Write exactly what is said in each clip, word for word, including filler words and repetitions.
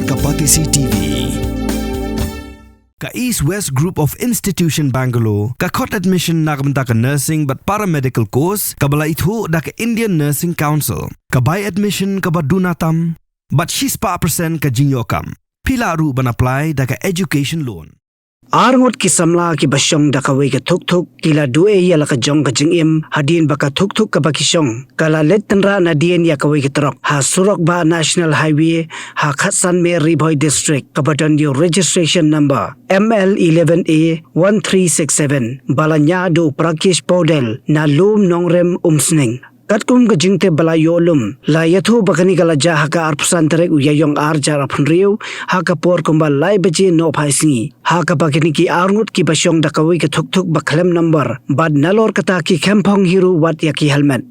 Ka Batesi T V. Ka East West Group of Institution Bangalore ka khot admission na ka bynta ka nursing bad paramedical course kaba la ithuh da ka Indian Nursing Council. Ka bai admission kaba duna tam bad shispah percent ka jingïoh kam. Phi lah ruh ban apply da ka education loan. Arngut ki samla kiba shong da kawei ka thukthuk ki la duh ïa la ka jong ka jingim hadien ba ka thukthuk kaba ki shong ka la leit tynrah nadien ïa kawei ka trok ha surok bah National Highway ha Khatsan Mer, Ri Bhoi District, kaba don ïa u registration number M L eleven A one three six seven, ba la ñiah da u Prakesh Paudel na Lum Nongrem, Umsning. Katkum ka jingtip ba la ïoh lum, la ïathuh ba kane ka la jia ha ka arphew san tarik u Ïaïong ar hajar arphew hynriew, ha ka por kumba lai baje nohphai sngi, ha kaba kine ki arngut kiba shong da kawei ka thukthuk ba khlem number bad nalor kata ki khempong hi ruh wat ïa ki helmet.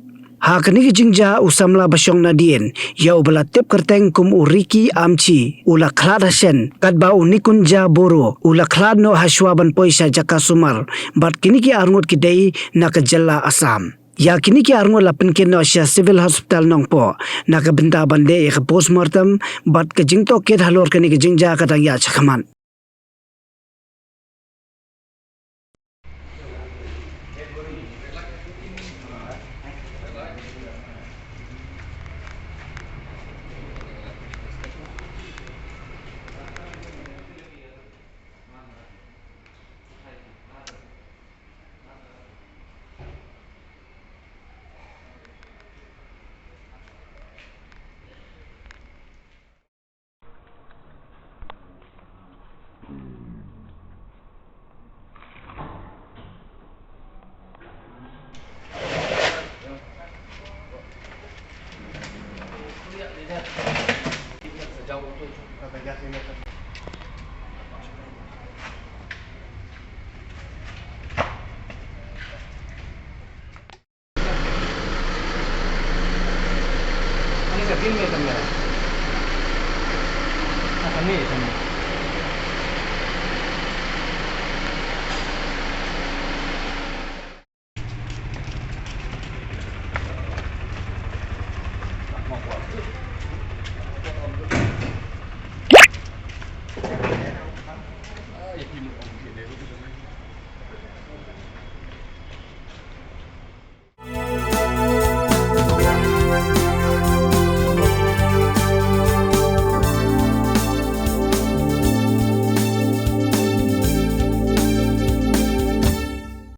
Ha kane ka jingjia u samla ba shong nadien, ïa uba la tip kyrteng kum u Ricky Amchi, u la khlad ha shen, katba u Nikunja Boro u la khlad noh ha shuwa ban poi sha jaka sumar. Bad kine ki arngut ki dei na ka jylla Assam. Ïa kine ki arngut la pynkit noh sha Civil Hospital Nongpoh na ka bynta ban leh ïa ka postmortem, bad ka jingtohkit halor kane ka jingjia ka dang ïaid shakhmat.